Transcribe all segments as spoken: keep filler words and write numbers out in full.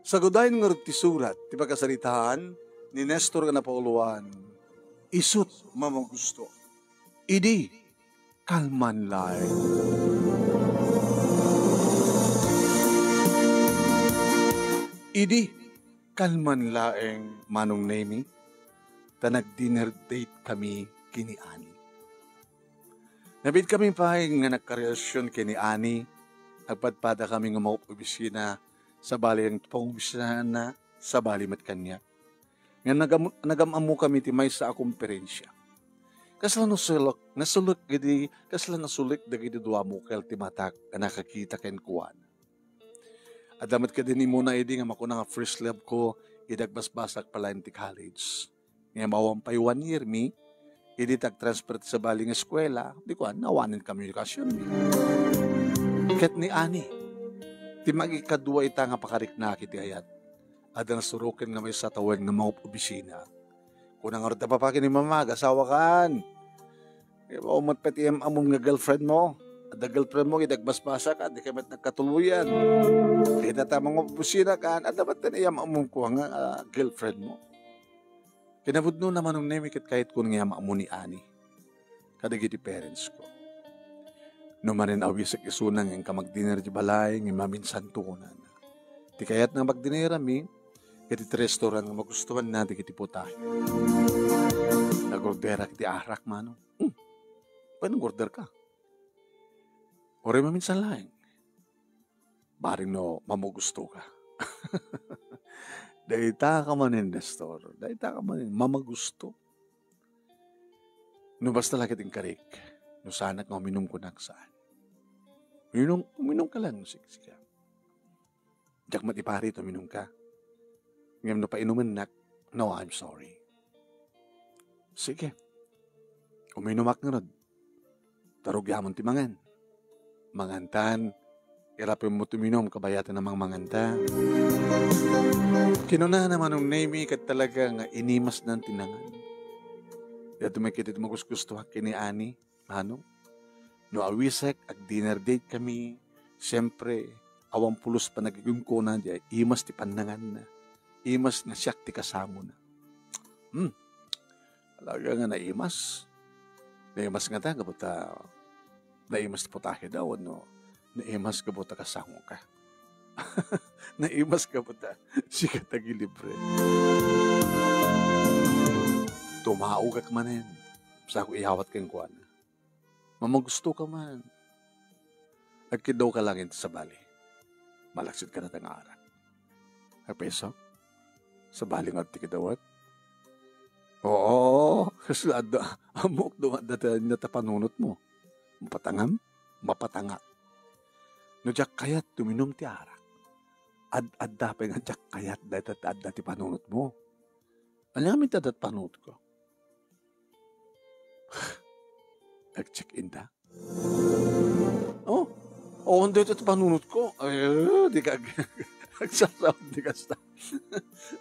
Sagudayen ngarud ti surat ti pakasaritaan ni Nestor nga napauluan, Isut' Mamagusto. Idi kalman laeng. Idi kalman laeng, Manong Nemi, ta nag-dinner date kami ken ni Ani. Nabiit kami pay nga nagkarelasyon ken ni Ani, nagpadpada kami nga mangub-obisina, sabali ang pangubisinaanna, sabali met kaniak. Nga nagam-, nagam-ammo kami ti maysa a komperensia. Kasla nasulek, nasulek idi, kasla nasulik dagiti dua mukel ti matak a nakakita kenkuana. Adda met kadi ni Mona idi nga makuna nga first love ko, idi agbasbasak pa laeng ti college. Ngem awan pay one year mi, idi ti agtransfer ti sabali nga eskuela, di kuan, awanen komunikasion mi. Ket ni Ani, ti mangikadua ita nga pakariknak iti ayat. Adda nasuroken nga maysa tawen nga mangub-obisina. Kuna ngarud ti papa ken ni mama, agasawakan. Ngem awan met pay ti am-amom nga girlfriend mo. Adda girlfriend mo, idi agbasbasak, dika met nagkatuloyan. Ket ta mangub-obisina kan, adda met ti am-amom ko nga, ah, girlfriend mo. Kinapudnona, Manong Nemi, ket kayatko nga am-ammo ni Ani kadagiti parents ko. No manen awisek isuna nga inka mag-dinner iti balay, ngem maminsanto kunana. Ti kayatna nga magdinerami, ket iti restaurant nga magustuhanna dagiti putahe. Nag-orderak iti arak, Manong. Hmm. Wen, nag-order ka. Uray maminsan laeng. Bareng no mamagusto ka. Dayta ka manen, Nestor. Dayta ka manen, mamagusto. No basta la ket inkarik, no saanak nga uminum, kunak, saan. Uminum, uminum ka lang, siksika. Diak met iparit, uminum ka. Ngem no painumennak, no, I'm sorry. Sige. Uminumak ngarud. Ta rugiamon ti mangan. Mangantan, irapenmo ti uminum kabayatan a mangmanganta. Kinunana, Manong Nemi, ket talaga nga inimasnan ti nangan. Daytoy met ket ti magusgustoak ken ni Ani, Manong. No awisek, ag-dinner date kami, siempre, awan pulos panagigungkona, di imas ti pannanganna. Imas nga siak ti kasamona. Hmm. Talaga nga naimas. Naimas ngata, gapu ta naimas ti putaheda, wenno naimas gapu ta kasangoka. Naimas gapu ta sika ti agilibre. Tumaogak manen, sako iyawat kenkuana. Mamagusto ka man. Agkiddaw ka lang iti sabali. Malaksid ka na ta nga arak. Ay, peso? Sabali nga ti kidawat? Oo, kasla adda, ammok no adda ta, ta panunot mo. Mapatangam? Mapatangak. No diak kayat tuminum ti arak, ad-, adda pay nga diak kayat dayta adda ti panunot mo. Ania ngamin ti adda ti panunot ko? Nag-check-in ta? Oh, oh, hindi ito panunot ko. Ay, di ka ag-, agsasabi kasta.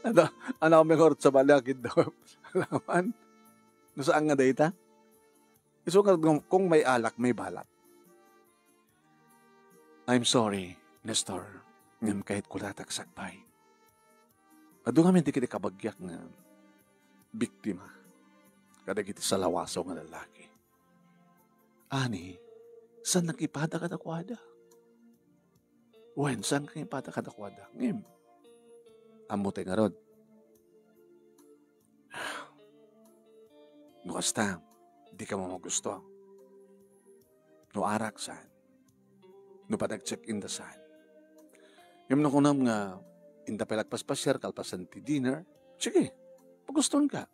Ano, ano kami nga oras sa balakid daw? Alaman? No saan nga dayta? Isu nga kung, kung may alak, may balat. I'm sorry, Nestor. Ngem kayatko latta nga sakbay. Adu ngamin dagiti kabagiak nga biktima kadagiti salawasaw nga lalaki. Ani, saan nakipada kadakuada? Wen, saan nakipada kadakuada? Ngem, ammo tay ngarud. No kasta, di ka mamagusto. No arak, saan? No panag-check-in ta, saan? Ngem no kunam nga, inta pay la agpaspasiar kalpasan ti dinner, sige, pagustuhan ka.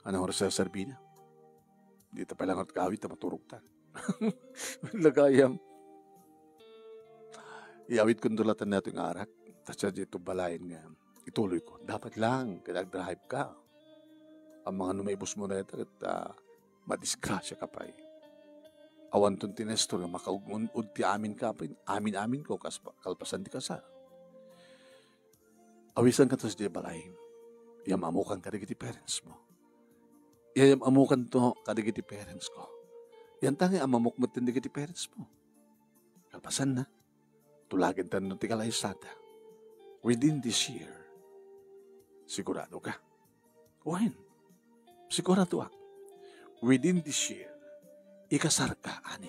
Ano oras a serbina? Di ta pay la ngarud kaawid ta maturog ta. Lagayam. Iyawid ko dulatan nato nga arak. Ta siya dito balayen nga ituloy ko. Dapat lang, kaya nag-drive ka. Ang mga numaibos mo na ito, at, ah, madisgrasya ka pa eh. Awan ton ti Nestor nga makaug-un-ud ti amin ka pa, amin-amin ko, kas-, kalpasan ti kasar. Awisan ka to sa balay. Iyam-amokan ka dagiti parents mo. Iyam-amokan to ka dagiti parents ko. Yan tangi amamok met dagiti parents mo. Kalpasan na. Tulagen tanno ti kalaysada. Within this year, sigurado ka? Wen, siguradoak. Within this year, ikasarka, ani.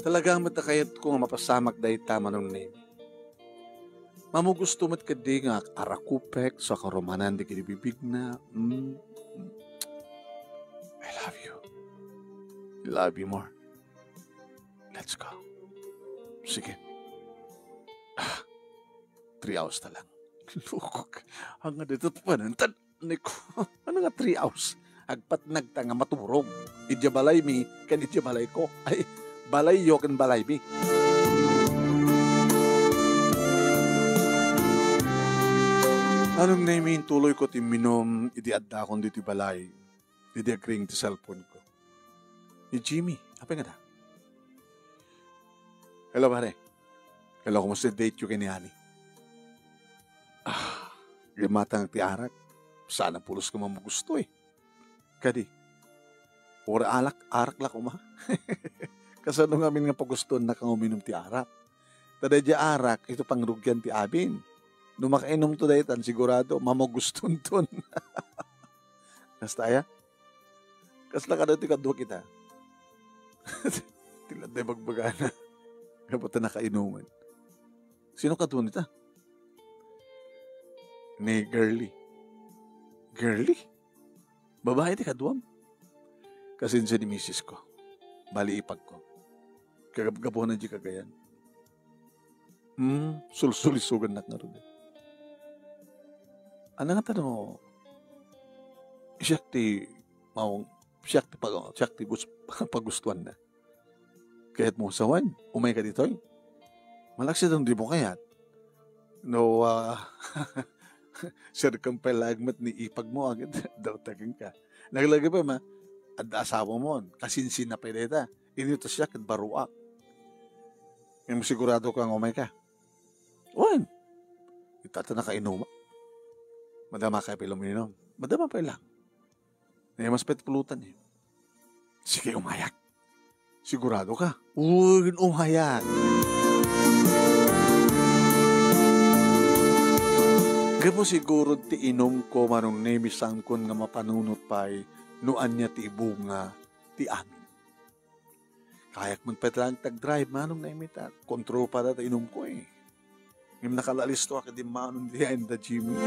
Talaga met a kayatko nga mapasamak dayta, Manong Nemi. Mamugusto met ketdi nga arakupek so akarumanan dagiti bibigna. Mm. I love you. I love you more. Let's go. Sige. Ah, three hours na lang. Lukok. Ang nga dito pa nun. Tan-, Niko, ano nga three hours? Agpatnagta nga maturog. Idiay balaymi, ken idiay balayko. Ay, balayyo ken balaymi. Manong Nemi, intuloyko ti imminum idi addakon ditoy balay. Idi agring ti cellphone ko. Ni Jimmy, apay nga da? Hello, pare. Hello, kumusta date yo ken ni Ani? Ah, gimatang ti arak. Sana pulos ka mamugusto eh. Kadi, ura alak, arak la kuma. Kasano ngamin nga pagustuennaka nga uminum ti arak? Ta daydiay arak, ito pangrugian ti abin. No makainumto daytan, sigurado, mamagustonton. Kasta aya? Kasla kada ti kadua kita? Ti latay bagbagana. Gapu ta nakainuman. Sino kadua nita? Ni Girlie. Girlie? Babae ti kaduam? Kasinsia ni misis ko. Bali ipag ko. Kagabgabuan na di kagayan. Hmm, sulsulisogan nak ngarud. Ano nga tano, siak ti maong, siak ti pag-, siak ti gus-, pagustuan na. Kayat mo sawen, umay ka ditoy? Malaksid ang di mo kayat. No, ah, sir, kang pala agmat ni ipag mo, agad, daw tagang ka. Naglagay pa, ma, adda asawa mo, kasinsin na pwede ta. Ini to siya, ket baruak. Ngem sigurado ka nga umay ka? Wen. Ita ta nakainuma. Madama ka pay luminom. Madama pay lang. Nay mas pet pulutan eh. Sige, umayak. Sigurado ka? Wen, umayak. Gapu siguro ti inum ko, Manong Nemi, sangkon nga mapanunot pay no ania ti ibunga ti amin. Kayak man pay talaga tag-drive, Manong Nemi, ta kontrol pa data inum ko eh. Ngem nakalalisto ak di Manong di ayan da Jimmy.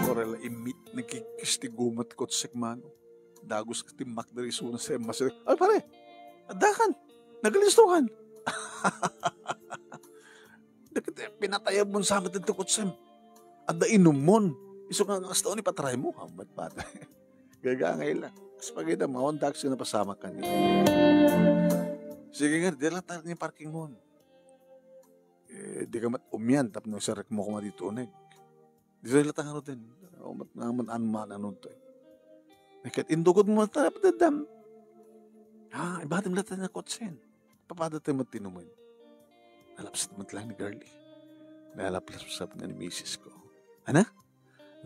Orala imit, nagkikis ti gumat kotsek, Manong. Dagus ka timmak diri isuna sa Emma, sir. Ay, pare! Addakan! Nagalistokan! Dagiti pinatayab mon sa amin dito kotsem. Adda inumon. Isu nga nga asta ni patry mo. Amat patay. Gagangay lang. Sa pagkita mo, ang taxi na pasama ka niya. Sige nga, di lang tayo ni parking mo. Eh, di ka mat umian, tapno sarek mo kuma dito, uneg. Di tayo latang ano din. Umat naman an man ano to eh. Nakat indugod mo, tara, padadam. Ha, ibatim na tayo na kotsen. Papada tayo matinumin. Nalapsat mo lang ni Girlie. Nalaplapsat nga ni misis ko. Ana?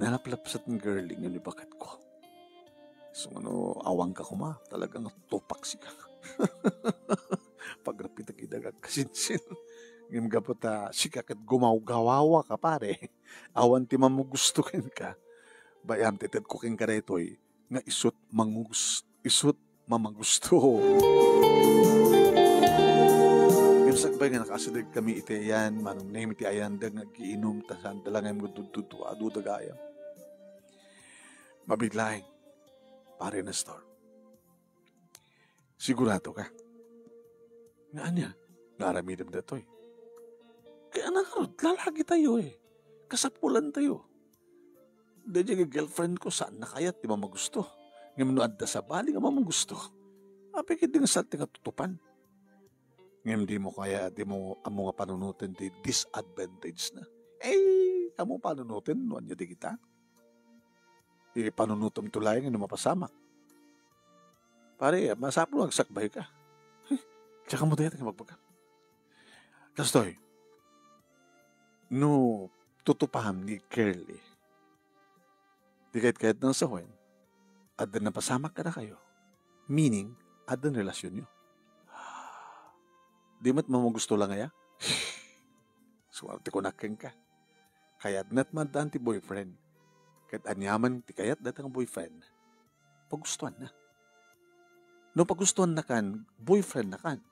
Nalaplapsat ni Girlie nga ni bakat ko. So, ano, awang ka kuma, talagang tupak sika. Pagrapit ang idagag kasinsin. Ngem gapu ta, sika ket gumawgawawa ka, pare. Awan ti mamugusto ken ka. Bayam, ti ted ko ken ka daytoy, nga isut mangus-, isut mamagusto. Ngem sakbay nga nakaasideg kami iti ayan, Manong Nemi, iti ayan da nga agiinum, ta saan da lang nga magdudduduadu da gayam. Mabiglaeng, Pare Nestor. Sigurado ka? Nga ania? Nga aramidem datoy. Kaya na ngarud, lalaki tayo eh. Kasapulan tayo. Daydiay nga girlfriend ko, saan na kayat ti mamagusto. Ngem no adda sabali nga mamagusto, apay ket di nga salte nga tutupan. Ngem di mo kaya, di mo ammo nga panunoten ti disadvantage na. Eh, ammo panunoten no ania di kita? Ipanunotem to laeng no mapasamak. Pare, masapul nga agsakbay ka. Huh, tsaka mo dayta nga magbaga. Kastoy, no tutupam ni Curly, di kayat-kayat nang sawen, adda napasamak kadakayo. Meaning, adda relasyon yo. Di met mamagusto lang aya? Suwerte ko nakkenka. Kayatna met maaddaan ti boyfriend. Ket aniaman ti kayat dayta nga boyfriend, pagustuanna. No pagustuannakan, boyfriendnakan.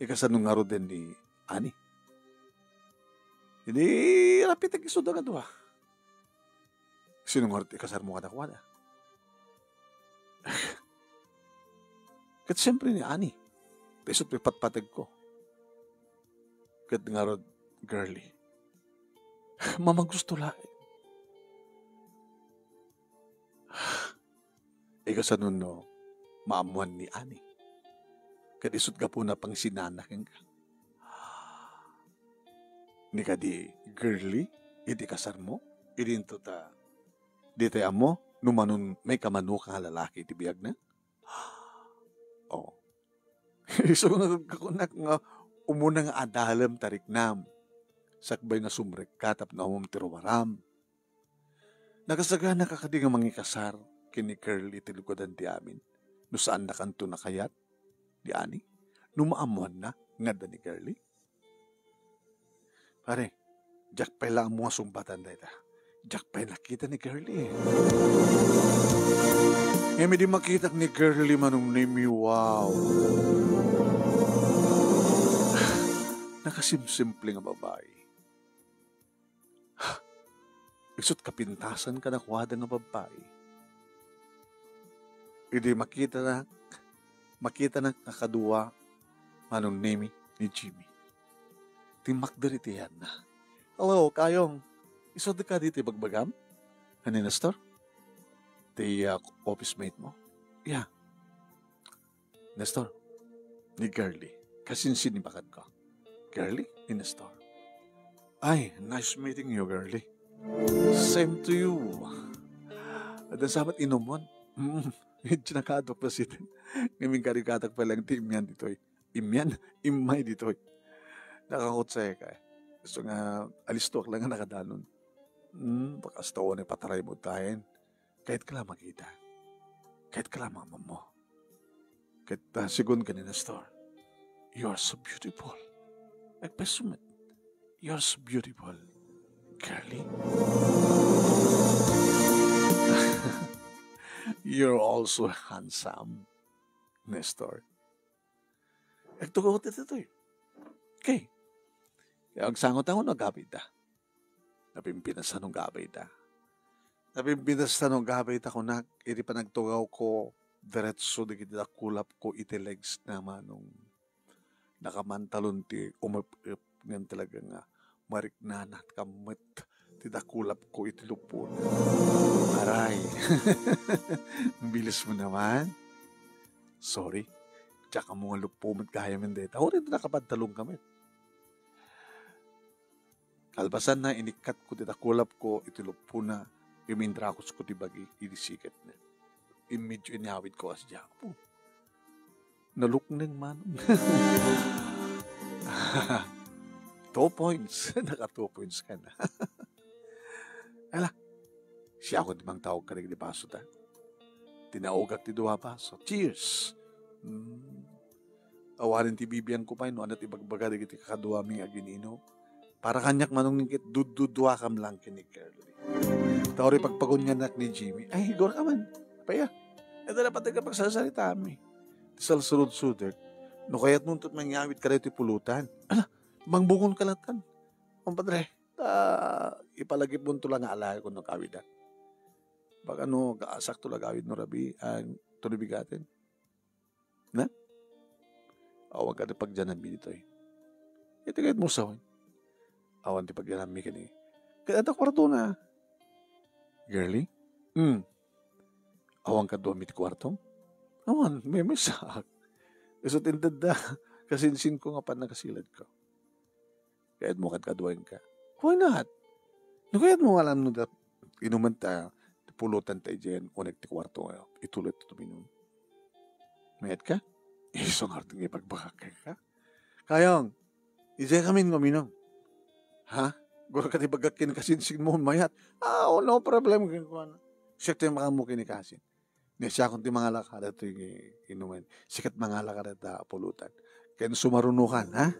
Ikasano ngaruden ni Ani? Idi rapitek isuda nga dua. Sino ngarud ikasarmo kadakuada? Ket siempre ni Ani. Ta isu ti patpategko. Ket ngarud, girly, mamagusto laeng. Ikasano no maammoan ni Ani? Ket isut gapuna pangisinana kenka. Ni kadi, girly, iti kasarmo, idinto ta ditay ammo no manon maikamanuka nga lalaki iti biagna? Oh. Isu nga kunak nga umuna nga adalem ta riknam. Sakbay nga sumrekka tapno ammom ti ruaram. Nakasagana ka kadi nga mangikasar ken ni Curly iti lugadan ti amin no saannakanto nakayat ni Ani? No maammoanna nga adda ni Curly? Pare, diak pay la ammo nga sungbatan dayta. Diak pay nakita ni Curly. Ngem idi makitak ni Curly, Manong Nemi, wow! Nakasimsimple nga babai. Isut kapintasan kadakuada nga babbai. Idi makitanak, makitanak nga kadua, Manong Nemi, ni Jimmy. Timmakder iti yanna. "Hello, Kayong. Isut ka ditoy bagbagam?" "Ni Nestor? Ti, ah, office mate mo?" "Yeah." "Nestor, ni Girlie. Kasinsin ni bakadko." "Girlie?" "Ni Nestor." "Ay, nice meeting you, Girlie." "Same to you. Adda sa met inumon?" "Mm, medyo nakaadok pa siten. Ngamin karikatak pa lang ti imyan ditoy." "Imyan? Immay ditoy." "Nakakutsay ka. Gusto nga alistoak lang nga nakadanon." "Hmm, baka asta unay pataray mo tayen." "Kayat ka la makita. Kayat ka la maammo." Ket, ah, sigun ken ni Nestor, "You are so beautiful." Agpayso met, "You are so beautiful, Girlie." "You're also handsome, Nestor." Agtugaw ti daytoy. Okay. Kaya agsango ta, no, agabay ta. Napimpinas ta no agabay ta. Napimpinas ta no agabay ta, kunak, iti panagtugawko, diretso dagiti dakulapko iti legs na, Manong. Nakamantalon ti umep-ep, ngem talaga nga mariknana ti kammet ti dakulapko iti lupona. Aray. Bilis mo naman. Sorry. Diak ammo nga luppo met gayamen dayta. Uray nakapantalon ka met. Kalpasanna, inikkatko ti dakulapko iti luppona, ngem indrakusko ti bagi idi siketna. Immedyo inyawidko a sadiay. Apo, nalukneng man. Two points. Naka two points ka na. Ala, siakon ti mangtaog kadagiti baso ta. Tinaogak ti dua baso. Cheers! Mm. Awanen ti bibiangko pay no ania ti ibagbaga dagiti kakaduami nga agin-inom. Para kaniak, Manong Ningkit, dudduduakam lang ken ni Curly. Ta uray pagpagunyanak ni Jimmy. Ay, igor ka man. Paya. Ita dapat nga pagsasaritami. Ti salsurudsudek. No kayatmo untot mangawid ka daytoy pulutan. Ala, mangbungon ka latta. Kumpadre, ta ipalagipmo unto lang nga alaek no kawidak. Baka no, kasakto la gawid no rabii, ah, to bigaten. Na? Awan kadi pagyananmi ditoy. Iti kayatmo sawen. Awan ti pagyananmi kani. Ket adda kuartona. Girlie? Hmm. Awan kaduami ti kuartom? Awan, memesak. Isu ti intedda. Kasinsinko nga pannakasiladko. Kayatmo kadkaduaenka? Why not? No kayatmo nga alam no da, inumen ta, ti pulutan ta idiay unek ti kuarto nga ituloy ti tuminum. Mayat ka? Isu ngarud nga ibagbagak kenka. Kayong, idiay kamin nga uminum. Ha? Gura ka ti bagak ken kasinsin mo, mayat. Ah, oh, no problem, kenkuana. Siak ti makaammo ken ni kasin. Ni siakon ti mangalaka daytoy inumen. Sikat mangalaka dayta a pulutan. ken sumarunokan, ha?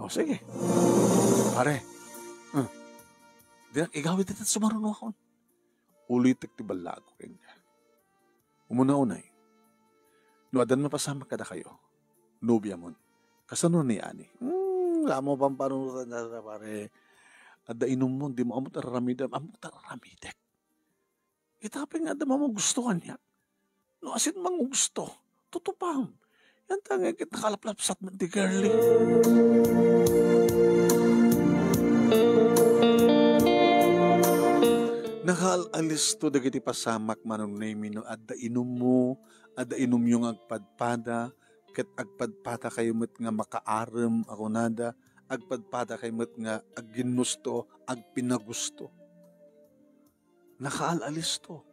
O, sige. Pare, hmm, dinak igawid iti sumarunokan. Ulitek ti ballagko kenka. Umuna unay, no addan mapasamak kadakayo, nobiamon, kasano ni ani? Hmm, amo pampanunotan da, pare. Adda inummo, dimo ammo ti ar-aramidem, ammo ti ar-aramidek. Ita pay nga adda magusto kaniak. No asin mangugusto, tutupam. Yanta nga ket nakalaplapsat met ti Curly. Nakaal-alisto dagiti pasamak, Manong Nemi, no adda inummo, adda inumyo nga agpadpada, ket agpadpadakayo met nga makaarem a kunada, agpadpadakayo met nga agginnusto, agpinagusto. Nakaal-alisto.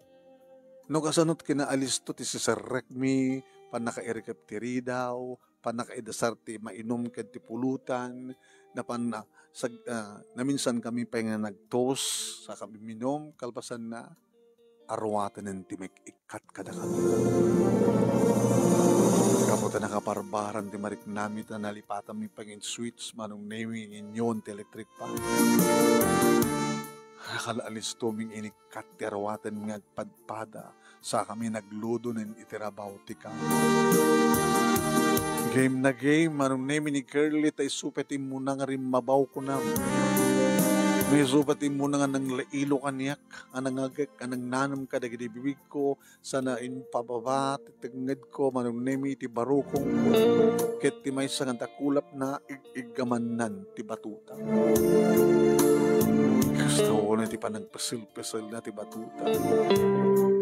No kasano ti kinaalisto ti siserrekmi, pannakairikep ti ridaw, pannakaidasar ti mainum ken ti pulutan, napan-, sag-, ah, naminsankami pay nga nagtos, sa kami minum, kalpasanna, aruaten ti mek-, ikkat kadakami. Gapu ta nakabarbaran ti mariknami ta nalipatanmi pay nga sweets, Manong Nemi, nga inyon ti electric fan. Nakaal-alistomi nga inikkat ti aruaten nga agpadpada, sa kami nagludo nen iti rabaw ti ka. Game na game, Manong Nemi, ni Curly, ta isu pay ti immuna nga rimmabaw kunam. Nga isu pay ti immuna nga nanglailo kaniak, a nangagek, a nangnanem kadagiti bibigko, sana impababa ti tengngedko, Manong Nemi, iti barukongko, ket ti maysa nga dakulapna, ig-iggamannan ti batuta. Kasta unay ti panagpeselpeselna ti batuta.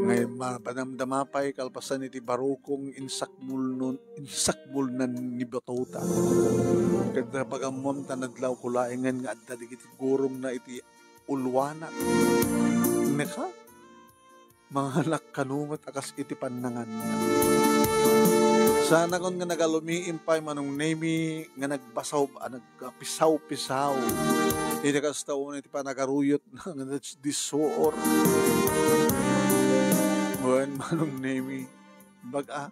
Ngay, ma-, madamdama pay kalpasan iti barukong insakmulnon-, insakmulnan ni batuta. Ket napagammom ta nadlawko laengen nga adda dagiti gurongna iti uluana. Neka? Manganak kano met a kas iti pannanganna. Sanakon nga nagalumiim pay, Manong Nemi, nga nagbasaw-, a nagkapisaw-pisaw. Iti kasta unay ti panagaruyotna nga dis-, disuor. Wen, Manong Nemi, bag-a,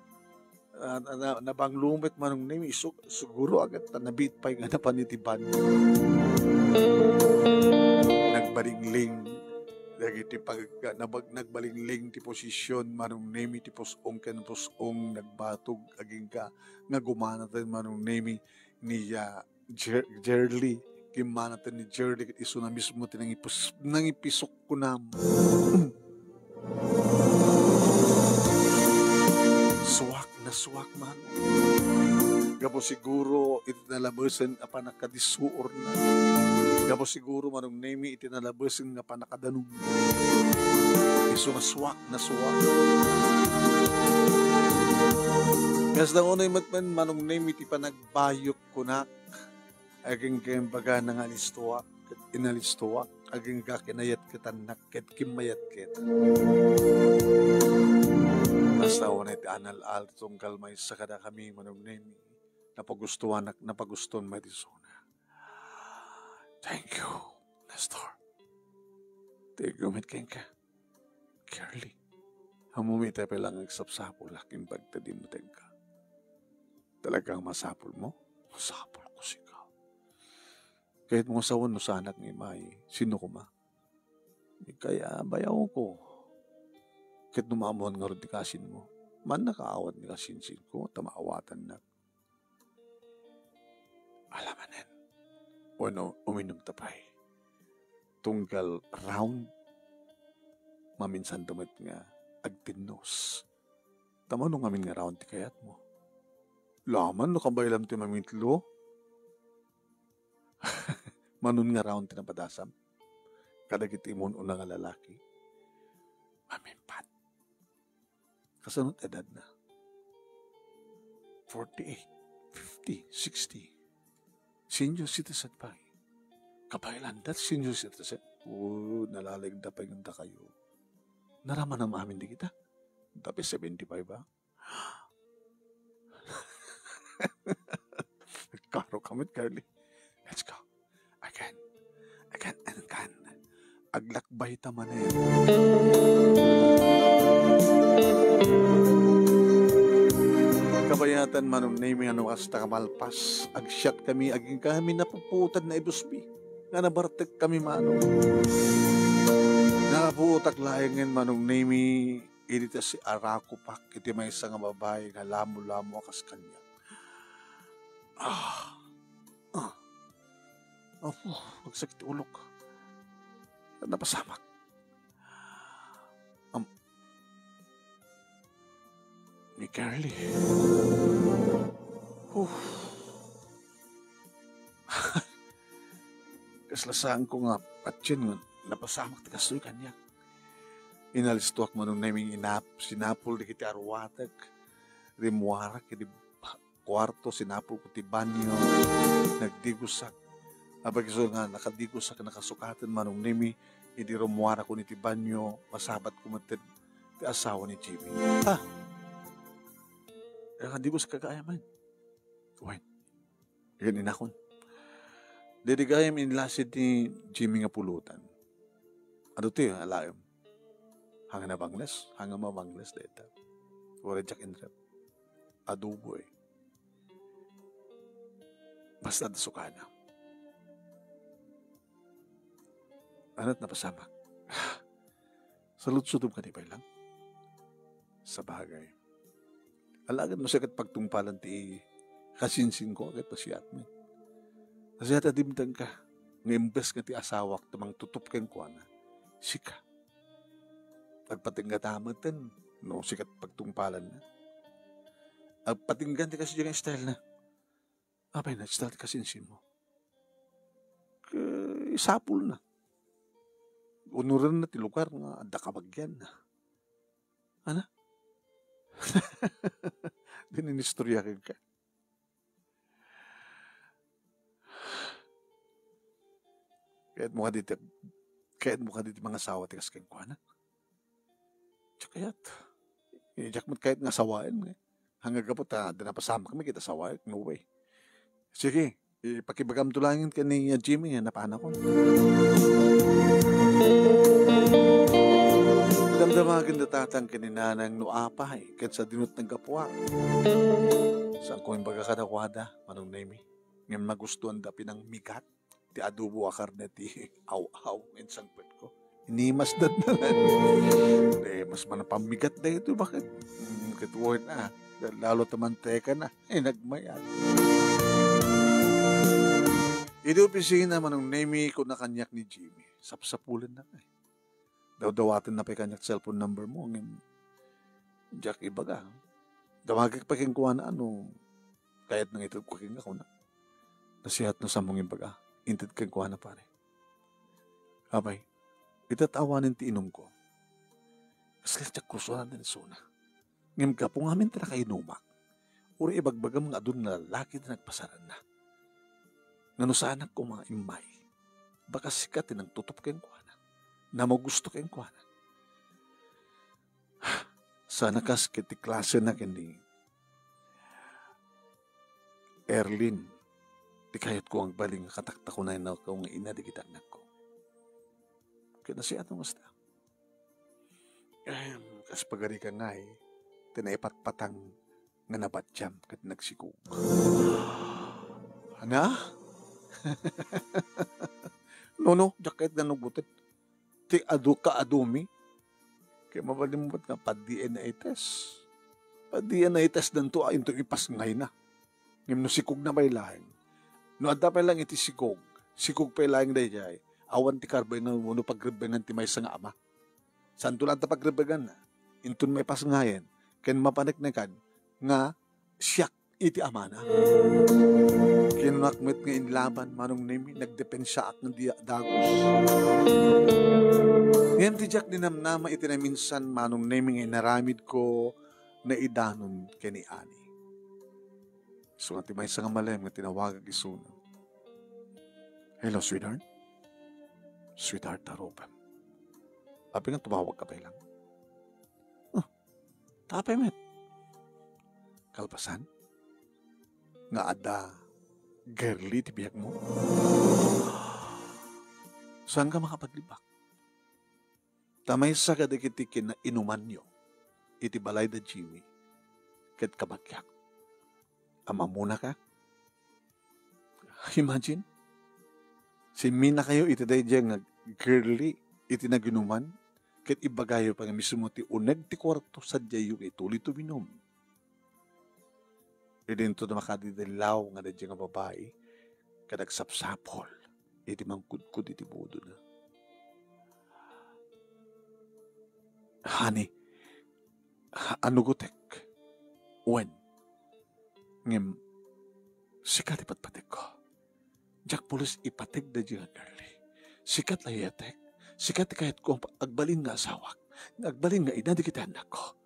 ah, na, na, nabanglo met, Manong Nemi, isu-, siguro agek ta nabiit pay nga napan iti ban. Nagbalingling dagiti pag-, nabag-, nagbalingling ti posisyon, Manong Nemi, ti pus-ong ken pus-ong nagbatog agingga nga gumanaten, Manong Nemi, ni, ah, Jer-, Jerly. Gimmanaten ni Jerly ket isuna mismo ti nangipus-, nangipisok kunam. Suak na suak man. Gapu siguro iti nalabesen a pannakadisuorna. Gapu siguro, Manong Nemi, iti nalabesen nga pannakadanum. Isu nga suak na suak. Kasta unay met man, Manong Nemi, ti panagbayok kunak. Agingga imbagana nga alistoak, ket inalistoak, agingga kinayatketannak, ket kimmayatketan. Kasta unay ti anal-al tunggal maysa kadakami, Manong Nemi, napagustuanak, napagustuan met isuna. Thank you, Nestor. Thank you met kenka. Curly, ammom iti pay la nga agsapsapulak imbag ta dimtengka. Talagang masapulmo? Masapulko sika. Kayatmo nga sawen no saanak nga immay, sino koma? Kaya bayawko. Ket no maammoan ngarud ti kasinmo, mannakaawat ni kasinsinko ta maawatannak. Alamanen. Wenno uminumta pay. Tunggal round, maminsanto met nga agtinnos. Ta mano ngamin nga round ti kayatmo? Laman no kabaylam ti mamitlo? Manon nga round ti napadasam kadagiti immun-una nga lalaki? Mamimpat. Kasano ti edadna? Forty-eight, fifty, sixty. Senior citizen pay. Kabaelan, that senior citizen. Oh, nalaligda pay ngem dakayo. Naramanam amin dagita. Tapi seventy-five ba? Karo kamit, Carly. Let's go. Again. Again and again. Aglakbay ta manen. Kabayatan, Manong Nemi, a no kasta nga malpas, agsiatkami agingga kami napuputan nga ibusbi nga nabartekkami, Manong. Naputak laengen, Manong Nemi, idi ta siarakopak iti maysa nga babai nga lamolamo a kas kaniak. Ah. Ah. Apo, agsakit ti ulok. Napasamak. Am-, ni Curly. Huh. Kasla saanko nga patien nga napasamak ti kastoy kaniak. Inalistoak, Manong Nemi, inap-, sinapol dagiti aruatek. Rimmuarak iti kuarto, sinapolko ti banio, nagdigosak. Apay, isu nga nakadigosak, nakasukaten, Manong Nemi, idi rummuarakon iti banio, masabatko met ti asawa ni Jimmy. Ha? Nakadigosak ka gayam? Wen. Ken inakon. Daydi gayam inlasid ni Jimmy nga pulutan. Adu ti alaem? Haan nga bangles, haan nga mabangles dayta. Uray diak inrep. Adobo, eh. Basta adda sukana. Ania ti napasamak? Saludsodem kadi pay lang? Sabagay. Alagad no sika ti pagtungpalan ti kasinsinko, ket nasiat met. Nasiat a dimtengka nga imbes nga ti asawak ti mangtutup kenkuana, sika. Agpatingga ta metten no sika ti pagtungpalanna. Agpatingga ti kasdiay nga style na. Apay, na-style ti kasinsinmo. Ket isapulna. Unorenna ti lugar nga adda kabagianna. Ania? Dinak inistorya kenka. Kayatmo kadi ti, kayatmo kadi ti mangasawa ti kas kenkuana? Diak kayat. Eh, diak met kayat nga asawaen, eh. Haan nga gapu ta, adda napasamakmi ket asawaek, no way. Sige, ipakibagamto laeng ken ni, ah, Jimmy, ah, napanakon. Damdamagen da tatang ken ni nanang no apay, ket sadino ti naggapuak. Saanko imbaga kadakuada, Manong Nemi, ngem nagustuanda pinangmigat ti adobo a karne ti aw-aw nga insangpetko. Inimasda ngarud. Eh, mas manapamigat daytoy, baket? Mm, ket wen, ah, lalo ta mantekana. Eh, nagmayat. Idi opisina, Manong Nemi, kuna kaniak ni Jimmy. Sapsapulennak, eh. Dawdawatenna pay kaniak cellphone number mo, ngem diak ibaga. Damagek pay kenkuana no kayatna nga itedko kenka, kuna. Nasiat no saanmo nga imbaga. Inted kenkuana, pare. Apay, ita ta awanen ti inumko. Kasla diak kursuanan ti isuna. Ngem gapu ngamin ti nakainumak, uray ibagbagam nga adun nga lalaki ti nagpasaranna. Nga no saanak koma immay, baka sika ti nangtutup kenkuana, namagusto kenkuana. Sana kas ket ti klasena ken ni Erlin, ti kayatko nga agbalin nga kataktakonayna nga ina dagiti annakko. Ket nasiat no kasta. Em, kas pagarika ngay, ti naipatpatang nga nabatiam ket nagsikog. Ania? No, no, diak kayat nga nugboten. Ti adu, kaadumi. Kaya mabalin mo met nga pa-D N A test. Pa-D N A test danto, ah, inton ipasngayna. Ngem no sikogna pay laeng. No adda pay laeng iti sikog, sikog pay laeng daydiay, awan ti karbengan wenno pagrebbengan ti maysa nga ama. Saanto laeng ta pagrebbenganna. Inton maipasngayen, ken mapaneknekan nga siak iti amana. Kinunak met nga inlaban, Manong Nemi, nagdepensaak nga di dagus. Ngem ti diak dinamnama iti naminsan, Manong Nemi, nga inaramidko naidanon ken ni Ani. Isu nga ti maysa nga malem nga tinawagak isuna. "Hello, sweetheart." "Sweetheart, Ruben. Apay nga tumawag ka pay lang?" "Ah, ta apay met? Kalpasan nga adda girly ti biagmo? Saanka makapaglibak?" Ta maysa kadagiti kinainumanyo iti balay da Jimmy ket kabagiak. Amamuna ka? Imagine, simminakayo iti daydiay nga girly iti naginuman, ket ibagayo pay nga mismo ti uneg ti kuarto sadiayyo nga ituloy ti uminum. Idinto makadidillaw nga daydiay nga babai, ket agsapsapul iti mangkudkod iti budona. Honey, anugutek. Wen, ngem sika ti patpategko. Diak pulos ipateg daydiay nga girly. Sika ti layatek. Sika ti kayatko agbalin nga asawak. Nga agbalin nga ina dagiti annakko.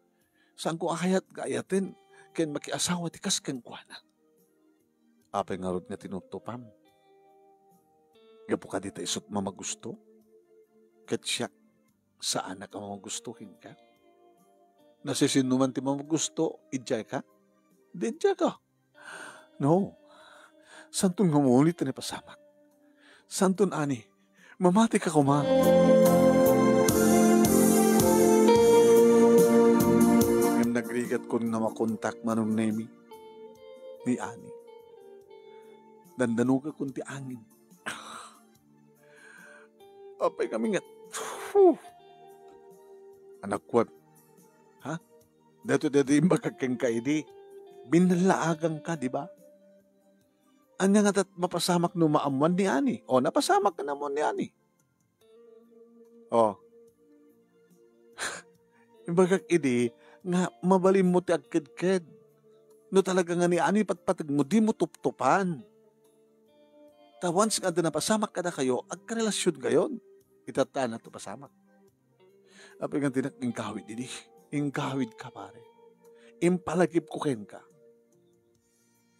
Saanko a kayat nga ayaten ken makiasawa ti kas kenkuana. Apay ngarud nga tinuptupam? Gapu kadi ta isut mamagusto? Ket siak, saanak a mamagusto kenka? Nasisinno man ti mamagusto, idiay ka? Di idiay ka. No. Santon nga umuli ti napasamak. Santon ani, mamati ka koma. Ngem nagrigatkon nga makontak Manong Nemi ni Ani. Dandanogakon ti angin. Apay kami nga, Anakuan, ha? Daytoy daydi imbagak kenka idi, binallaaganka, di ba? Ania nga tat mapasamak no maammuan ni Ani? O, napasamak nga naammuan ni Ani. O. Imbagak idi nga mabalinmo ti agkedked. No talaga nga ni Ani patpategmo, dimo tuptupan. Ta once nga adda napasamak kadakayo, agkarelasionkayon. Itatta na ti pasamak. Apay nga dinak ingkawid idi. Ingkawidka, pare. Impalagipko kenka.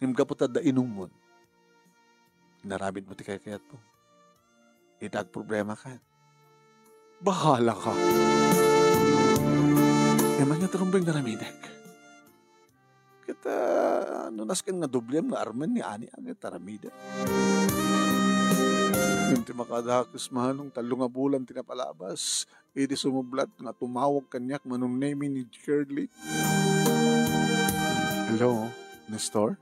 Ngem gapu ta adda inumon, inaramidmo ti kaykayatmo. Ita agproblemaka. Bahalaka. Ngem ania ti rumbeng nga aramidek? Ket, ah, no nasken nga doblem nga armen ni Ani, ket aramidek. Ngem ti makadakes, Manong, tallo nga bulan ti napalabas. Idi sumublat nga tumawag kaniak Manong Nemi ni Girly. Hello, Nestor?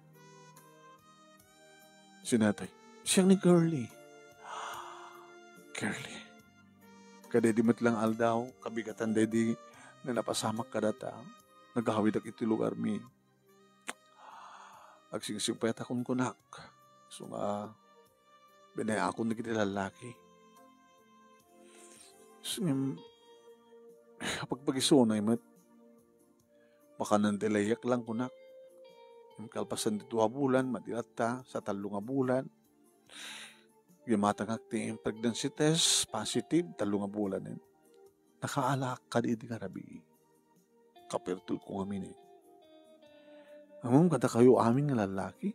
Sino daytoy? Siak ni Girly. Girly. Kadaydi met la nga aldaw, kabigatan daydi nga napasamak kadata. Nagawidak iti lugarmi. Agsingsingpet a kunkunak. Isu nga, binayakon dagiti lallaki. Isu ngem, apagpagisuna met. Baka nandelayek lang kunak. Ngem kalpasan ti dua bulan, madi latta, sa tallo nga bulan. Gimatangak ti pregnancy test, positive, tallo nga bulan. Nakaalaak kadi idi nga rabii. Kapirtulko ngamin. Ammom, kadakayo amin nga lallaki,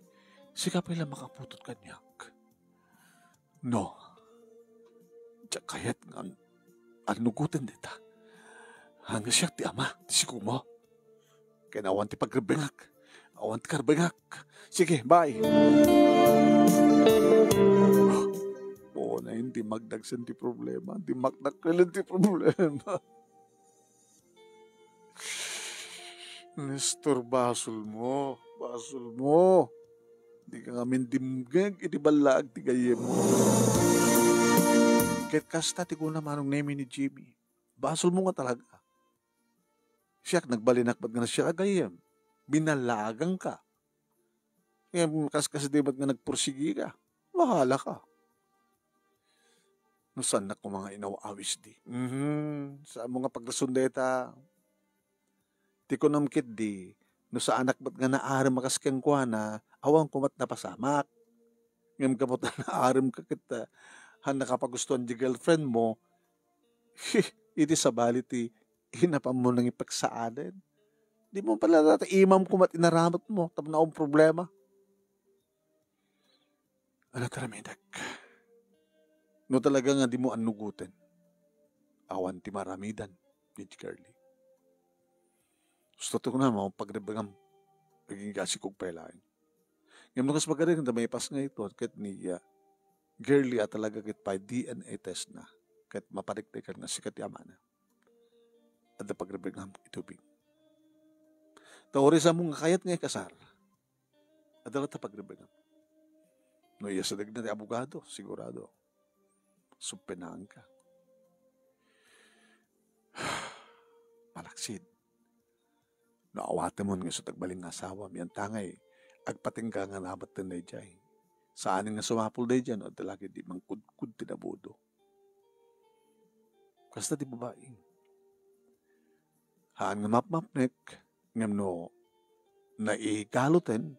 sika pay la makaputot kaniak. No. Diak kayat nga an-, annugoten dayta. Nga siak ti ama, ti sikomo. Ken awan ti pagrebbengak. Awan ti karbengak. Sige, bye. Unay, dimagdagsen ti problema. Dimakdakkelen ti problema. Nestor, basolmo. Basolmo. Dika ngamin dimngeg iti ballaag ti gayyemmo. Ket kasta ti kuna Manong Nemi ni Jimmy. Basolmo nga talaga. Siak, nagbalinak met nga siak a gayyem. Binallaaganka. Ngem kaskasdi met nga nagpursigika. Bahalaka. No saannak koma nga inaw-awis di. Mhm. Saanmo nga pagrason dayta. Ti kunam ketdi, no saanak met nga naarem a kas kenkuana, awan koma ti napasamak. Ngem gapu ta naaremka ket, ah, haan nakapagustuan ti girlfriendmo, iti sabali ti inapammo nangipagsaaden. Dimo pala dayta imam koma ti inaramutmo tapno awan problema. Ania ti aramidek? No talaga nga dimo annugoten, awan ti maaramidan, ni Charlie. Gusto to na, mapagrebengam, aging gasik og pay laeng. Ngem no kas pagarigan ta maipas nga ito, ket ni, ah, Girly a talaga ket pay D N A test na, ket maparikdekan nga sika ti amana. Adda pagrebengam iti ubing. Ta uray saanmo nga kayat nga ikasar, Adda latta pagrebengam. No iyasadegna ti abogado, sigurado, suppenaanka. Malaksid. No awatemon nga isu ti agbalin nga asawam, ania ngay, agpatingga nga nabatten daydiay. Saanen nga sumapul daydiay no adda la ketdi mangkudkod ti nabudo. Kasta ti babai. Haan nga mapmapnek, ngem no naigaluten,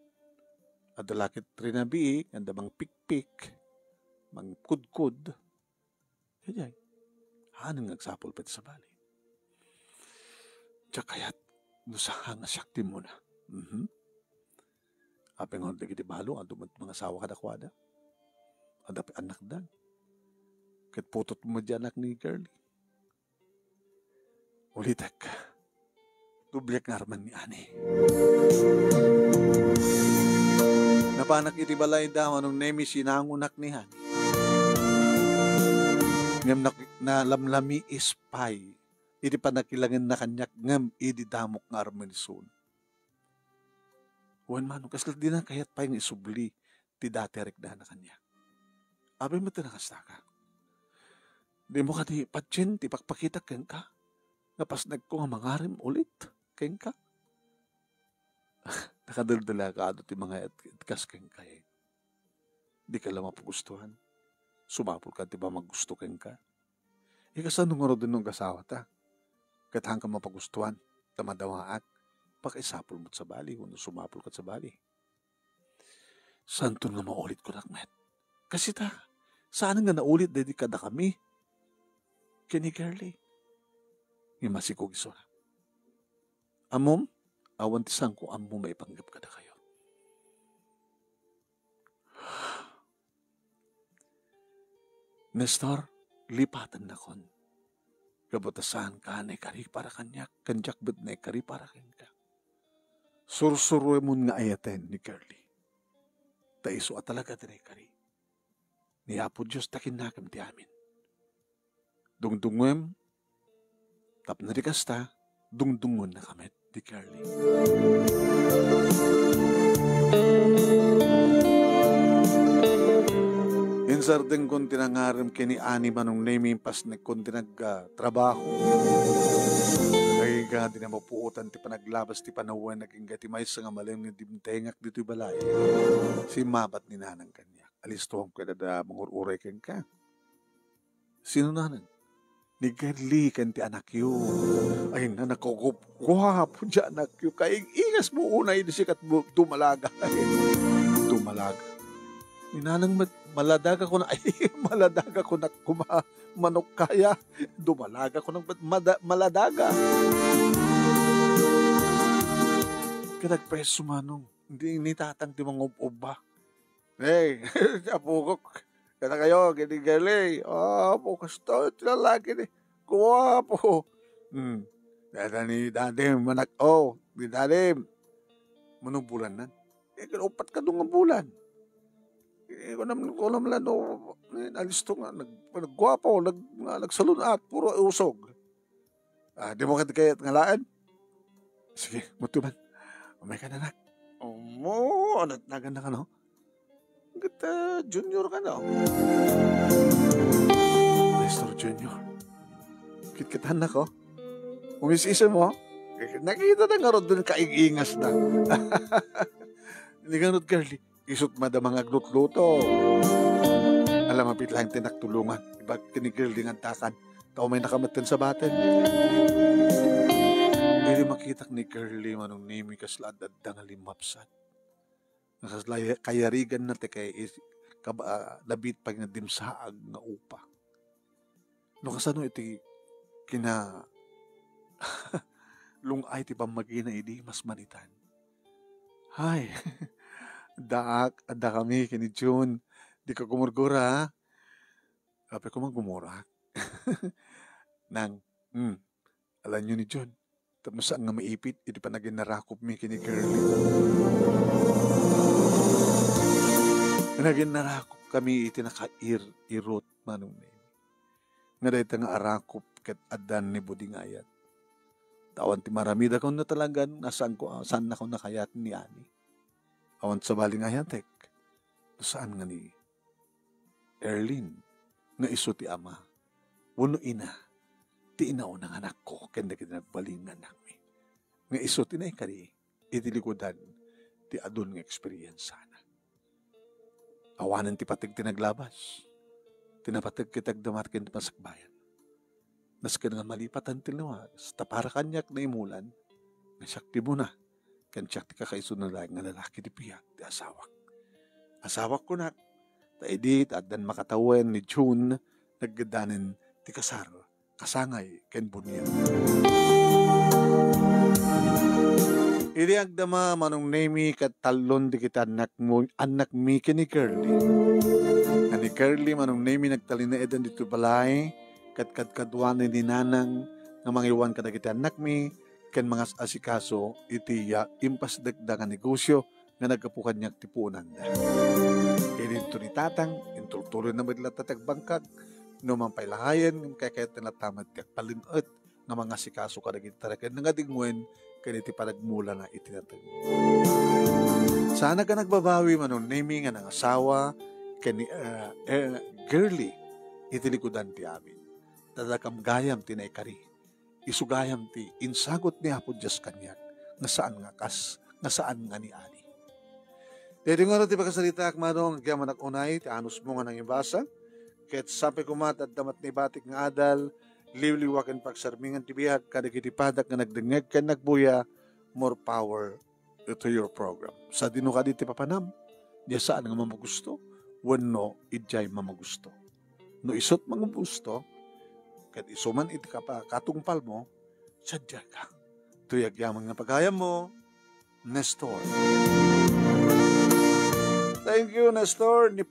adda la ket rinabii, adda mangpikpik, mangkudkod, daydiay, haan nga agsapul pay ti sabali. Diak kayat no saan nga siak ti immuna. Mhm. Apay ngarud dagiti balo, adu met mangasawa kadakuada. Adda pay annakda. Ket putotmo met diay anak ni Girlie. Ulitek. Doblek nga armen ni Ani. Napanak iti balayda, Manong Nemi, sinangonak ni Ani. Ngem nak-, nalamlamiis pay iti pannakilangenna kaniak ngem idi damok nga armen isuna. Wen, Manong, kasla dina kayat pay nga isubli ti dati a riknana kaniak. Apay met ti nakastaka? Dimo kadi patien ti ipakpakitak kenka nga pasnekko nga mangarem ulit kenka? Nakadeldellaka adu ti mangayat ket kas kenka, eh. Dika la mapagustuhan. Sumapulka ti pamaggusto kenka. Ikasano ngarud no agasawata? Ket haanka mapagustuhan, ta madawaak, pakaisapul met sabali, wenno sumapul ket sabali. Saanton nga maulit kunak met. Kasita, saan nga naulit daydi kadakami ken ni Girlie. Ngem masikog isuna. Ammom, awan ti saanko ammo maipanggep kadakayo. Nestor, lipatennakon. Gapu ta saanka naikari para kaniak, ken diak met naikari para kenka. Sursuroemon nga ayaten ni Girlie. Ta isu a talaga ti naikari. Ni Apo Dios ta kinnakem ti amin. Dungdunguem, tapno di kasta, dungdunguen na kamet, di Carly. Insardengkon ti nangarem ken ni Ani, Manong Nemi, impasnekkon ti nagtrabaho. Agingga ti napupuotan ti panaglabas ti panawen, agingga ti maysa nga malem nga dimtengak ditoy balay. Simmabat ni Nanang kaniak. Alistoam ket adda mangur-uray kenka. Sino nanang? Ni Gerly ken ti anakyo. Ay, nanang, guapo ti anakyo. Kaig-ingasmo unay idi sika dumalaga. Dumalaga. Ni nanang met, maladaga kunak, ay, maladaga kunak koma. Manok kaya. Dumalaga kunak met, mada-, maladaga. Ket agpayso, Manong. Di ni tatang ti mangub-ubba. Hey, apokok. Kadakayo, ken ni Gerly. Apo, kasta ti lalaki ni. Guapo. Hmm. Dada ni Dadim, anak. Oh, ni Dadim. Mano bulan nan? Eh, upat ka nga bulan. Eh, kunam, kunam lang, no, eh, nalisto nga, nag-, nagguapo, nag-, nga, nagsalun-at, puro usog. Ah, dimo kadi kayat nga alaen? Sige, mutuman. Umay ka na, nak. Omo, anat nagan na kano? Kita junior ka, no? Mister Junior. Kitkitan na ko. Umis-isem mo? Eh, nakita na nga rod dun kaig-ingas na. Hindi nga rod, Carly. Isut' madama nga aglutluto. Ala, mapit laeng ti naktulongan. Ibaga ken ni Gerly nga addakan. Ta umay nakametten sa baten. Idi makitak ni Gerly, Manong Nemi, kasla adda nga limmapsat. Nga kasla ya-, kayarigan na ti kay is-, kab-, ah, nabit pay nga dimsaag nga upa. No kasano iti kina-, lung-ay ti pammagina idi mas manitan. Hay, daak, adda kami ken ni Jun. Di ka gumurgura, ha? Apay koma gumurak? Nang, hmm, alanyo ni Jun. Tapno saan nga maipit iti panaginnarakupmi ken ni Curly. Naginnarakupkami iti nakair-irot, Manong Nemi. Nga dayta nga arakup ket addan ni budingayat. Ta awan ti maramidakon no talagan nga saanko, saannakon a kayat ni Ani. Awan sabali nga ayatek, no saan nga ni Erlin nga isu ti ama wenno ina ti inauna nga anakko ken dagiti nagbalin nga annakmi, nga isu ti naikari iti likudan ti adun nga eksperiensana. Awanen ti pateg ti naglabas, ti napateg ket agdamat ken ti masakbayan. Nasken nga malipatan ti luwas, ta para kaniak naimulan nga siak ti buna, ken siak ti kakaisuna laeng nga lalaki ti biag ti asawak. Asawak kunak, ta idi ta addan makatawen ni June, naggedanen ti kasar, kasangay, ken buniag. Idi agdama, Manong Nemi, ket tallon dagiti annakmo, annakmi ken ni Curly. Nga ni Curly, Manong Nemi, nagtalinaedan ditoy balay, ket kadkaduanen ni Nanang nga mangiwan kadagiti annakmi, ken mangas-asikaso iti, ah, impasdekda nga negosio nga naggapu kaniak ti puonanda. Idinto ni Tatang, intultuloyna met latta ti agbangkag, no man pay laengen, ngem kayatna latta met ti agpalin-et nga mangasikaso kadagiti tarekenna nga dingwen ken iti panagmulana iti nateng. Saanak a nagbabawi, Manong Nemi, nga nangasawa ken ni, eh, eh, Girlie iti likudan ti amin. Ta dakam gayam ti naikari. Isu gayam ti insagut ni Apo Dios kaniak nga saan nga kas, nga saan nga ni Ani. Daytoy ngarud ti pakasaritaak, Manong, agyamanak unay ti anusmo nga nangibasa. Ket sapay koma ta adda met naibatik nga adal, liwliwa ken pagsarmingan ti biag kadagiti padak nga nagdengngeg ken nagbuya. More power to your program. Sadino kadi ti papanam? Diay saan nga mamagusto wenno idiay mamagusto? No isut' mamagusto, ket isu man iti kapa-, katungpalmo, sadiayka. Toy agyaman nga pagayammo, Nestor. Thank you, Nestor. Ni